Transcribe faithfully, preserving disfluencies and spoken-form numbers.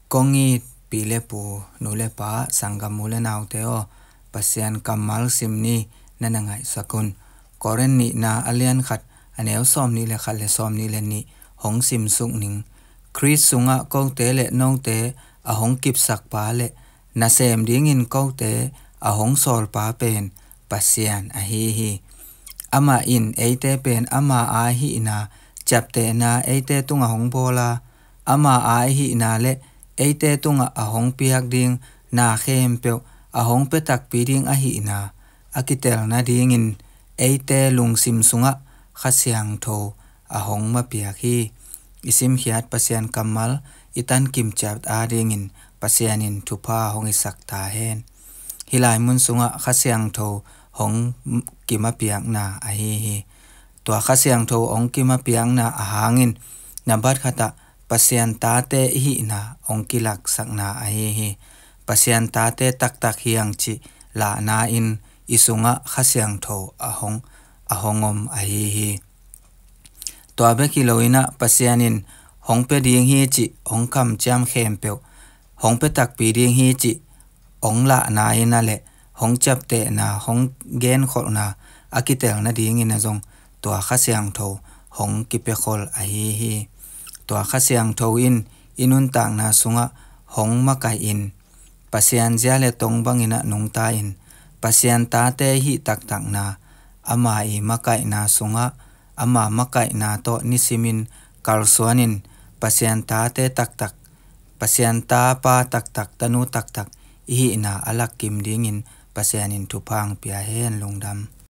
Kong it pi le pu, nu le pa, sanggam u le naute aw, Pasian kammal sim ni, na na ngaihsak un. Korin nihna a lian khat, a neu sawm nih le khat le sawm nih le nih hong simsuk ning. Khrist sungah kote le note a hong kipsakpa le nasem dingin kote a hong sawlpa pen Pasian ahi hi. Amah in eite pen ama a hihna ciaptehna eite tungah hong bawl a, ama a hihna le eite tungah a hong piak ding na khempeuh a hong pia takpi ding ahihna a kitel nadingin eite lungsim sungah Kha Siangtho a hong mapiak hi. I simkhiat Pasian kammal i tan kimciat adingin Pasian in thupha hong hisak ta hen. Hih lai mun sungah Kha Siangtho hong kimapiakna ahi hi. Tua Kha Siangtho hong kimapiakna a hangin, nambat khatah Pasian tate i hihna hong kilaksakna ahi hi. Pasian tate taktak hiang cih lahna in i sungah Kha Siangtho a hong, a hong om ahi hi. Tua bek hi loinah Pasian in hong pia ding hi cih hong kamciam khempeuh, hong pia takpi ding hi cih hong lahna in a le hong ciaptehna, hong genkholhna a kitel nadingin a zong tua Kha Siangtho hong kipiakhol ahi hi. Tua Kha Siangtho in i nuntakna sungah hong makaih in, Pasian zia le tong bangin a nungta in, Pasian tate hih taktakna, ama i makaihna sungah, ama makaihna tawh nisimin kalsuanin, Pasian tate taktak, Pasian tapa taktak, tanu taktak i hihna a lakkim dingin Pasian in thupha hong pia hen. Lungdam.